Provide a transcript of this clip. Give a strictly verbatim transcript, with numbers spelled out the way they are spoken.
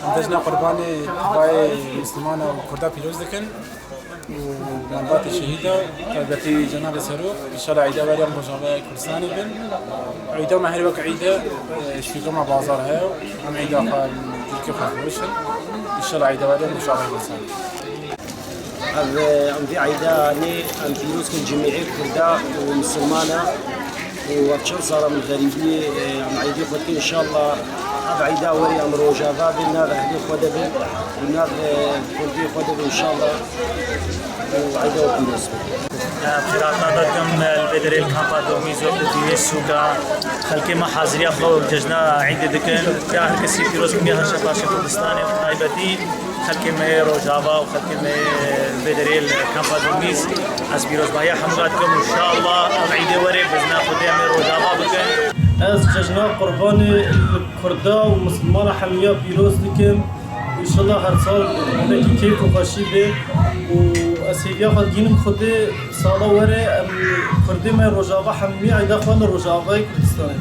Em cejna Qurbanê tivayê Mislimana û Kurda pîroz dikin û malbatê şehîda, taybetî Cenabê Serok, înşallah eyda werê em Rojavayê Kurdistanê bin. Eyda me her wek eyde, e, şûka me bazar heye, em eyda xwe, dilkê xwe xweş in. Înşallah eyda werê em Rojavayê Kurdistanê. Ev, em vê eyda nê em pîroz kin cimîê Kurda û Misilmana û ev çend sala min xerîbiyê, em eydê xwe dikin. Înşallah ev eyda werê em Rojava bin, nav ehlê xwe de bin û nav, e, Kurdê xwe de bin înşallah û eyda we pîroz bin. Xêrhatina dikim li vê derê li kampa Domîz wek li dînê sûka xelkê me haziriya xwe û cejna eydê dikin. Ya her kesî pîroz bikin, ya her şepaşê Kurdistanê û taybetî xelkê me yê Rojava û xelkê me yê vê derê li kampa Domîz, ez pîrozbahiya hemû dikim û înşallah ev eydê werê bizna Xwedê em ê Rojava bikin. Ez cejna Qurbanê li Kurda û Misilmana hemiya pîroz dikim. Înşallah her sal hinekî keyf û xweşî bê û ez hêviya xwe digihînim Xwedê sala were em Kurdê me Rojava hemî eyda xwe li Rojavayê Kurdistanê.